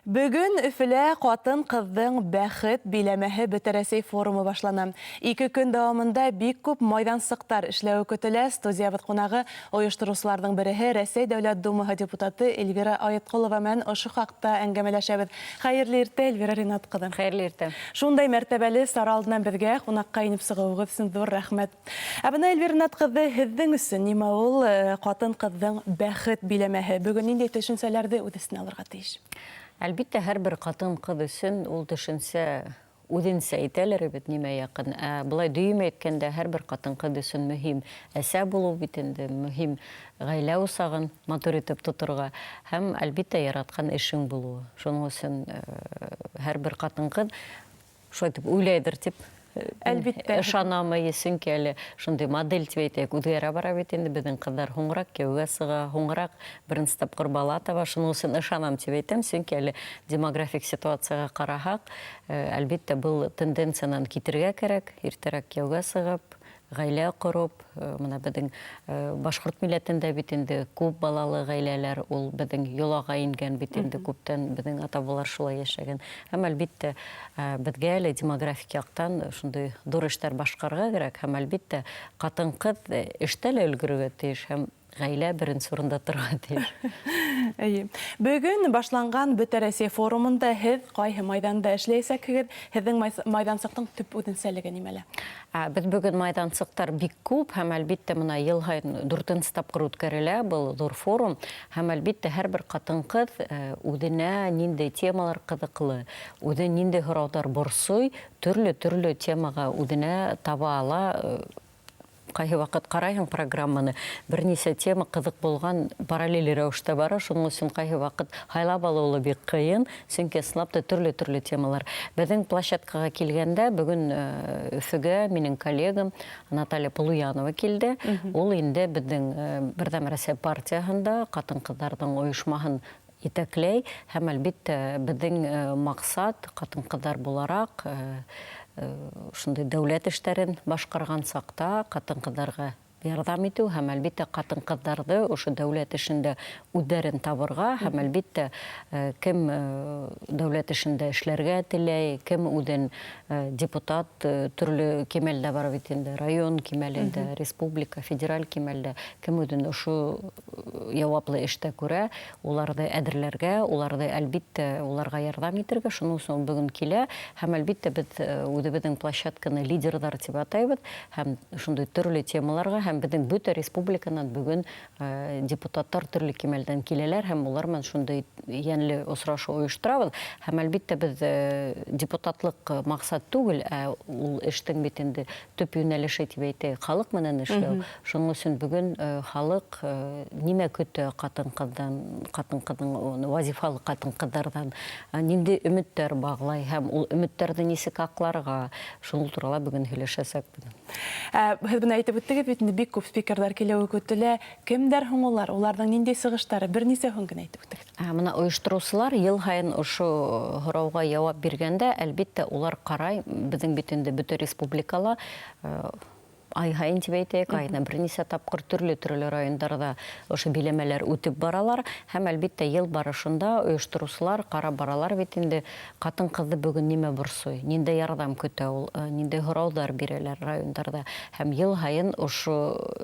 Бөгөн Өфөлә ҡатын-ҡыҙҙың бәхет биләмәһе Бөтә Рәсәй форумы башлана. 2 көн дауамында бик күп майҙансыҡтар эшләүе көтөлә. Студиябыҙ ҡунағы ойоштороусыларҙың береһе Рәсәй Дәүләт Думаһы депутаты Эльвира Айытҡолова менән ошо хаҡта әңгәмәләшәбеҙ. Хәйерле иртә, Эльвира Ринат ҡыҙы. Хәйерле иртә. Шундай мәртәбәле сара алдынан беҙгә ҡунаҡҡа инеп сығыуығыҙ өсөн ҙур рәхмәт. Ә бына, Эльвира Ринат ҡыҙы, һеҙҙең өсөн нимә ул ҡатын-ҡыҙҙың бәхет биләмәһе? Бөгөн ниндәй төшөнсәләрҙе үҙ эсенә алырға тейеш? Әлбиттә, һәр бер ҡатын-ҡыҙ өсөн ул төшөнсә үҙенсә әйтәләр бит, нимә яҡын. Ә былай дөйөм әйткәндә, һәр бер ҡатын-ҡыҙ өсөн мөһим әсә булыу бит инде, мөһим ғаилә усағын матур итеп тоторға һәм, әлбиттә, яратҡан эшең булыуы. Шуның өсөн һәр бер ҡатын-ҡыҙ шулай итеп уйлайҙыр тип Әлбиттә. Ышанам, эйе, сөнки әле шундай модель тип әйтәйек, үҙгәрә бара бит инде, беҙҙең ҡыҙҙар һуңыраҡ кейәүгә сыға, һуңыраҡ беренсе тапҡыр бала таба, шуның өсөн ышанам тип әйтәм, сөнки әле демографик ситуацияға ҡараһаҡ, әлбиттә, был тенденциянан китергә кәрәк, иртәрәк кейәүгә сығып, ғаилә ҡороп, мына беҙҙең башҡорт милләтендә бит инде күп балалы ғаиләләр, ул беҙҙең йолаға ингән бит инде күптән, беҙҙең ата-бабалар шулай йәшәгән. Һәм, әлбиттә, беҙгә әле демографик яҡтан шундай ҙур эштәр башҡарырға кәрәк, һәм, әлбиттә, ҡатын-ҡыҙ эштә лә өлгөрөргә тейеш, һәм ғаилә беренсе урында торорға тейеш. Эйе. Бөгөн башланған Бөтә Рәсәй форумында һеҙ ҡайһы майҙанда эшләйәсәкһегеҙ? Һеҙҙең майҙансыҡтың төп үҙенсәлеге нимәлә? Беҙ бөгөн майҙансыҡтар бик күп, һәм, әлбиттә, мына йыл һайын 4-нсе тапҡыр үткәрелә был ҙур форум, һәм, әлбиттә, һәр бер ҡатын-ҡыҙ үҙенә ниндәй темалар ҡыҙыҡлы, үҙен ниндәй һорауҙар борсой, төрлө-төрлө темаға үҙенә таба ала. Ҡайһы ваҡыт ҡарайһың программаны, бер нисә тема ҡыҙыҡ булған параллель рәүештә бара, шуның өсөн ҡайһы ваҡыт һайлап алыуы ла бик ҡыйын, сөнки ысынлап та төрлө-төрлө темалар. Беҙҙең площадкаға килгәндә, бөгөн Өфөгә минең коллегам Наталья Полуянова килде. Ул инде беҙҙең Берҙәм Рәсәй партияһында ҡатын-ҡыҙҙарҙың ойошмаһын етәкләй, һәм, әлбиттә, беҙҙең маҡсат, ҡатын-ҡыҙҙар булараҡ, шундай дәүләт эштәрен башҡарған саҡта ҡатын-ҡыҙҙарға ярҙам итеү һәм, әлбиттә, ҡатын-ҡыҙҙарҙы ошо дәүләт эшендә үҙҙәрен табырға һәм, әлбиттә, кем дәүләт эшендә эшләргә теләй, кем үҙен депутат төрлө кимәлдә бар бит инде, район кимәлендә, республика, федераль кимәлдә, кем үҙен ошо яуаплы эштә күрә, уларҙы әҙерләргә, уларҙы, әлбиттә, уларға ярҙам итергә, шуның өсөн ул бөгөн килә. Һәм, әлбиттә, беҙ үҙебеҙҙең площадканы лидерҙар тип атайбыҙ, һәм шундай төрлө темаларға, һәм беҙҙең бөтә республиканан бөгөн депутаттар төрлө кимәлдән киләләр, һәм улар менән шундай йәнле осрашыу ойошторабыҙ. Һәм, әлбиттә, беҙ депутатлыҡ маҡсат түгел, ә ул эштең бит инде төп йүнәлеше тип әйтәйек, халыҡ менән эшләү. Шуның өсөн бөгөн халыҡ нимә көтә ҡатын-ҡыҙҙан, ҡатын-ҡыҙҙың вазифалы ҡатын-ҡыҙҙарҙан ниндәй өмөттәр бағлай һәм ул өмөттәрҙе нисек аҡларға, шул турала бөгөн һөйләшәсәкбеҙ. Һеҙ бына әйтеп үттегеҙ бит инде, бик күп спикерҙар килеүе көтөлә. Кемдәр һуң улар? Уларҙың ниндәй сығыштары? Бер нисәүһен генә әйтеп үтегеҙ. Мына ойоштороусылар йыл һайын ошо һорауға яуап биргәндә, әлбиттә, улар ҡарай, беҙҙең бит инде бөтә республикала ай һайын тип әйтәйек, айына бер нисә тапҡыр төрлө-төрлө райондарҙа ошо биләмәләр үтеп баралар һәм, әлбиттә, йыл барышында ойоштороусылар ҡарап баралар бит инде, ҡатын-ҡыҙҙы бөгөн нимә борсой, ниндәй ярҙам көтә ул, ниндәй һорауҙар бирәләр райондарҙа һәм йыл һайын ошо,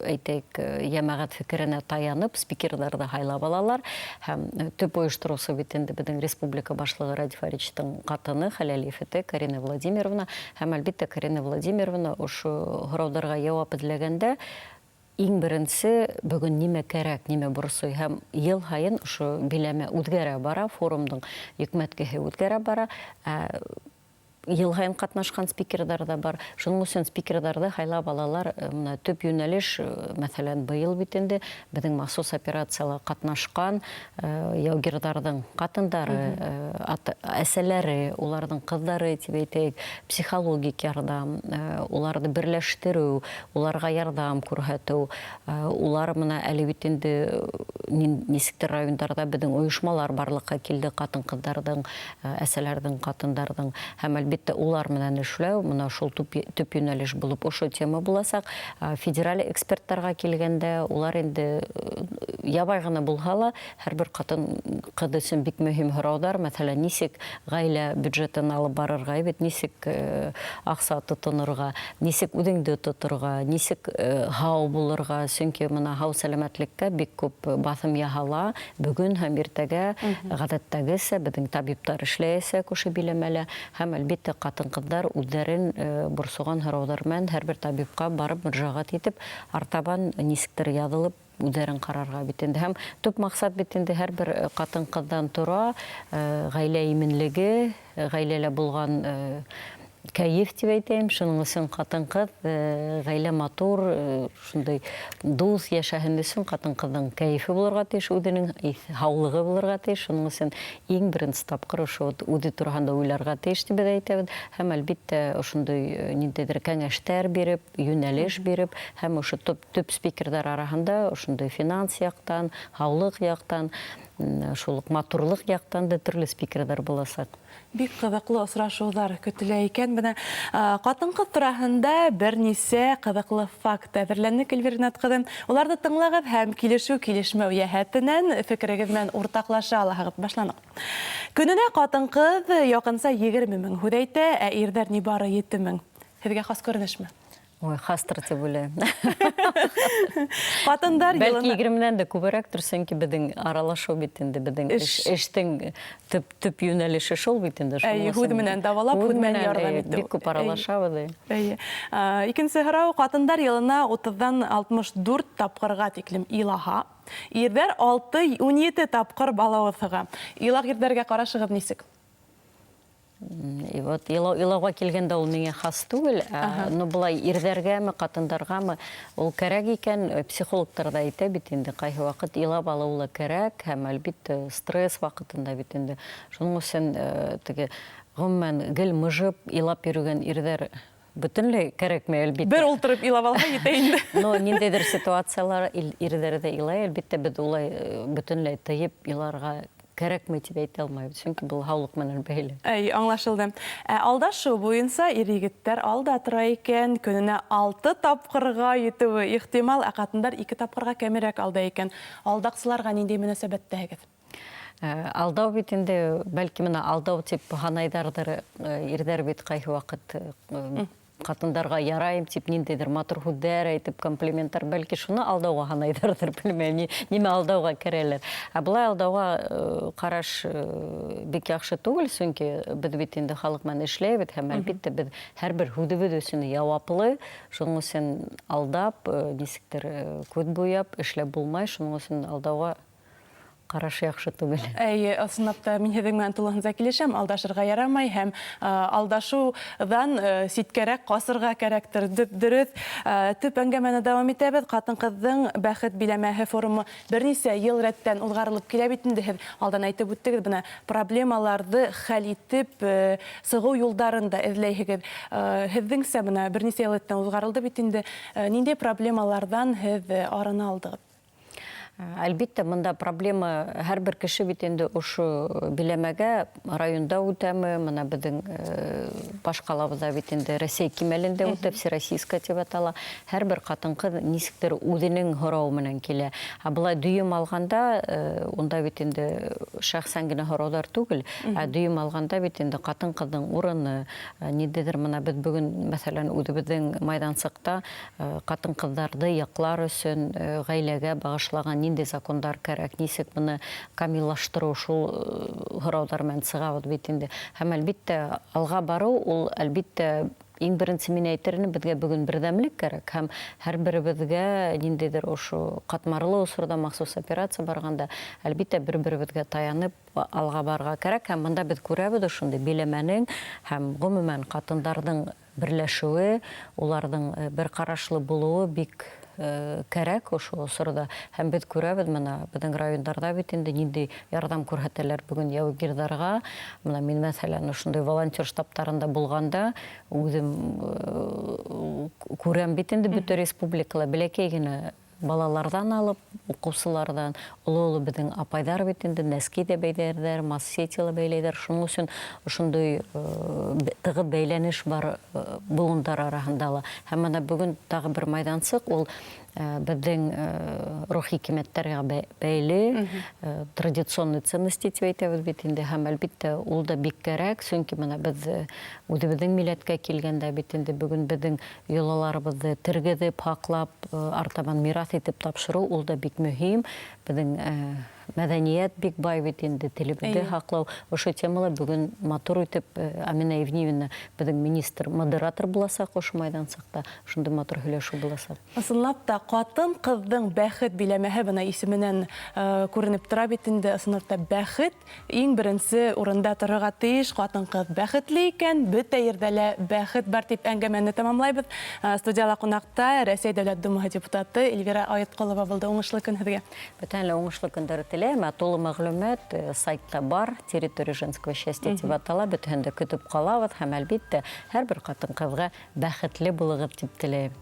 әйтәйек, йәмәғәт фекеренә таянып, спикерҙарҙы һайлап алалар һәм төп ойоштороусы бит инде беҙҙең республика башлығы Радий Фаридовичтың ҡатыны, хәләл ефете Карина Владимировна. Һәм, әлбиттә, Карина Владимировна ошо һорауҙарға яуап эҙләгәндә, иң беренсе бөгөн нимә кәрәк, нимә борсой, һәм йыл һайын ошо биләмә үҙгәрә бара, форумдың йөкмәткеһе үҙгәрә бара, ә ел һайын ҡатнашҡан спикерҙар ҙа бар. Шуның өсөн спикерҙарҙы һайлап алалар. Мына төп йүнәлеш, мәҫәлән, быйыл бит инде беҙҙең махсус операцияла ҡатнашҡан яугирҙарҙың ҡатындары, әсәләре, уларҙың ҡыҙҙары тип әйтәйек, психологик ярҙам, уларҙы берләштереү, уларға ярҙам күрһәтеү. Улар мына әле бит инде нисектер райондарҙа беҙҙең ойошмалар барлыҡҡа килде, ҡатын-ҡыҙҙарҙың, әсәләрҙең, ҡатындарҙың һәм, әлбиттә, Әлбиттә, улар менән эшләү, мына шул төп йүнәлеш булып ошо тема буласаҡ. Федераль эксперттарға килгәндә, улар инде ябай ғына булһа ла, һәр бер ҡатын-ҡыҙ өсөн бик мөһим һорауҙар, мәҫәлән, нисек ғаилә бюджетын алып барырға, бит нисек аҡса тотонорға, нисек үҙеңде тоторға, нисек һау булырға, сөнки мына һау сәләмәтлеккә бик күп баҫым яһала бөгөн һәм иртәгә ғәҙәттәгесә беҙҙең табиптар эшләйәсәк ошо биләмәлә, һәм әлбиттә ҡатын-ҡыҙҙар үҙҙәрен борсоған һорауҙар менән һәр бер табипҡа барып мөрәжәғәт итеп, артабан нисектер яҙылып үҙҙәрен ҡарарға бит инде. Һәм төп маҡсат бит инде һәр бер ҡатын-ҡыҙҙан тора, ғаилә именлеге, ғаиләлә булған кәйеф тип әйтәйем. Шуның өсөн ҡатын-ҡыҙ ғаилә матур, шундай дуҫ йәшәһен өсөн ҡатын-ҡыҙҙың кәйефе булырға тейеш, үҙенең һаулығы булырға тейеш. Шуның өсөн иң беренсе тапҡыр ошо үҙе тураһында уйларға тейеш тип беҙ әйтәбеҙ. Һәм әлбиттә ошондай ниндәйҙер кәңәштәр биреп, йүнәлеш биреп, һәм ошо төп спикерҙар араһында ошондай финанс яҡтан, һаулыҡ яҡтан, шул уҡ матурлыҡ яҡтан да төрлө спикерҙар буласаҡ. Бик ҡыҙыҡлы осрашыуҙар көтөлә икән. Бына ҡатын-ҡыҙ тураһында бер нисә ҡыҙыҡлы факт әҙерләнек, Эльвира Ринат ҡыҙы. Уларҙы тыңлағыҙ һәм килешеү-килешмәү йәһәтенән фекерегеҙ менән уртаҡлаша алаһығыҙ. Башланыҡ. Көнөнә ҡатын-ҡыҙ яҡынса 20 мең һүҙ әйтә, ә ирҙәр ни бары 7 мең. Һеҙгә хас күренешме? Ой, хастыр тип уйлайым. Ҡатындар бәлки 20-нән дә күберәктер, сөнки беҙҙең аралашыу бит инде, беҙҙең эштең төп йүнәлеше шул бит инде. Әйе, һүҙ менән дауалап, һүҙ менән ярҙам итеү. Бик күп аралашабыҙ. Әйе. Икенсе һорау, ҡатындар йылына 30-дан 64 тапҡырға тиклем илаһа, ирҙәр 6-17 тапҡыр балауыҙ һыға. Илаҡ ирҙәргә ҡарашығыҙ нисек? И вот илауға килгәндә ул миңә хас түгел, но былай ирҙәргәме, ҡатындарғамы ул кәрәк икән, психологтар ҙа әйтә бит инде, ҡайһы ваҡыт илап алыу ла кәрәк, һәм әлбиттә стресс ваҡытында бит инде. Шуның өсөн теге ғөмүмән гел мыжып илап йөрөгән ирҙәр бөтөнләй кәрәкмәй, әлбиттә. Бер ултырып илап алһа етә инде. Но ниндәйҙер ситуациялар ирҙәр ҙә илай, әлбиттә, беҙ улай бөтөнләй тыйып иларға кәрәкмәй тип әйтә алмайбыҙ, сөнки был һаулыҡ менән бәйле. Әй, аңлашылды. Алдашу буйынса ир-егеттәр алда тора икән, көнөнә 6 тапҡырға етеүе ихтимал, ә ҡатындар 2 тапҡырға кәмерәк алда икән. Алдаҡсыларға ниндәй мөнәсәбәттәһегеҙ? Алдау бит инде, бәлки мына алдау тип һанайҙарҙыр, ирҙәр бит ҡайһы ваҡыт ҡатындарға ярайым тип ниндәйҙер матур һүҙҙәр әйтеп, комплименттар, бәлки шуны алдауға һанайҙарҙыр, белмәйем, нимә алдауға керәләр. Ә былай алдауға ҡараш бик яҡшы түгел, сөнки беҙ бит инде халыҡ менән эшләйбеҙ һәм әлбиттә беҙ һәр бер һүҙебеҙ өсөн яуаплы, шуның өсөн алдап, нисектер күҙ буяп эшләп булмай, шуның өсөн алдауға ҡараш яҡшы түгел. Әйе, ысынлап та мин һеҙҙең менән тулыһынса килешәм, алдашырға ярамай һәм алдашыуҙан ситкәрәк ҡасырға кәрәктер. Дөрөҫ. Төп әңгәмәне дауам итәбеҙ. Ҡатын-ҡыҙҙың бәхет биләмәһе форумы бер нисә йыл рәттән уҙғарылып килә бит инде. Һеҙ алдан әйтеп үттегеҙ, бына проблемаларҙы хәл итеп, сығыу юлдарын да эҙләйһегеҙ. Һеҙҙеңсә бына бер нисә йыл рәттән уҙғарылды бит инде. Ниндәй проблемаларҙан һеҙ арына алдығыҙ? Әлбиттә, бында проблема һәр бер кеше бит инде ошо биләмәгә районда үтәме, мына беҙҙең баш ҡалабыҙҙа бит инде Рәсәй кимәлендә үтә, Всероссийская тип атала. Һәр бер ҡатын-ҡыҙ нисектер үҙенең һорауы менән килә. Ә былай дөйөм алғанда, унда бит инде шәхсән генә һорауҙар түгел, ә дөйөм алғанда бит инде ҡатын-ҡыҙҙың урыны, ниндәйҙер мына беҙ бөгөн, мәҫәлән, үҙебеҙҙең майҙансыҡта ҡатын-ҡыҙҙарҙы яҡлар өсөн ғаиләгә бағышлаған ниндәй закондар кәрәк, нисек быны камиллаштырыу, шул һорауҙар менән сығабыҙ бит инде. Һәм әлбиттә алға барыу ул әлбиттә иң беренсе мин әйтер инем, беҙгә бөгөн берҙәмлек кәрәк һәм һәр беребеҙгә ниндәйҙер ошо ҡатмарлы осорҙа махсус операция барғанда әлбиттә бер-беребеҙгә таянып алға барырға кәрәк. Һәм бында беҙ күрәбеҙ ошондай биләмәнең һәм ғөмүмән ҡатындарҙың берләшеүе, уларҙың бер ҡарашлы булыуы бик кәрәк ошо осорҙа. Һәм беҙ күрәбеҙ, мына беҙҙең райондарҙа бит инде ниндәй ярҙам күрһәтәләр бөгөн яугирҙарға. Мына мин, мәҫәлән, ошондай волонтер штабтарында булғанда үҙем күрәм бит инде бөтә республикала бәләкәй генә Балаларҙан алып, уҡыусыларҙан, оло-оло беҙҙең апайҙар бит инде нәски ҙә бәйләйҙәр, масксети ла бәйләйҙәр. Шуның өсөн ошондай тығыҙ бәйләнеш бар быуындар араһында ла. Һәм бына бөгөн тағы бер майҙансыҡ, ул беҙҙең рухи ҡиммәттәргә бәйле, традиционный ценности тип әйтәбеҙ бит инде. Һәм, әлбиттә, ул да бик кәрәк, сөнки бына беҙ үҙебеҙҙең милләткә килгәндә бит инде бөгөн беҙҙең йолаларыбыҙҙы тергеҙеп, һаҡлап, артабан мираҫ итеп тапшырыу, ул да бик мөһим. Беҙҙең мәҙәниәт бик бай бит инде, телебеҙҙе һаҡлау. Ошо темала бөгөн матур итеп Амина Евнивина, беҙҙең министр, модератор буласаҡ ошо майҙансыҡта. Шундай матур һөйләшеү буласаҡ. Ысынлап та, ҡатын-ҡыҙҙың бәхет биләмәһе бына исеменән күренеп тора бит инде. Ысынлап та, бәхет иң беренсе урында торорға тейеш. Ҡатын-ҡыҙ бәхетле икән, бөтә ерҙә лә бәхет бар тип әңгәмәне тамамлайбыҙ. Студияла ҡунаҡта Рәсәй Дәүләт Думаһы депутаты Эльвира Айытҡолова булды. Уңышлы көн һеҙгә. Бөтәһенә лә уңышлы көндәр теләйем. Ә тулы мәғлүмәт сайтта бар, «Территория женского счастья» тип атала. Бөтәһен дә көтөп ҡалабыҙ һәм, әлбиттә, һәр бер ҡатын-ҡыҙға бәхетле булығыҙ тип теләйем.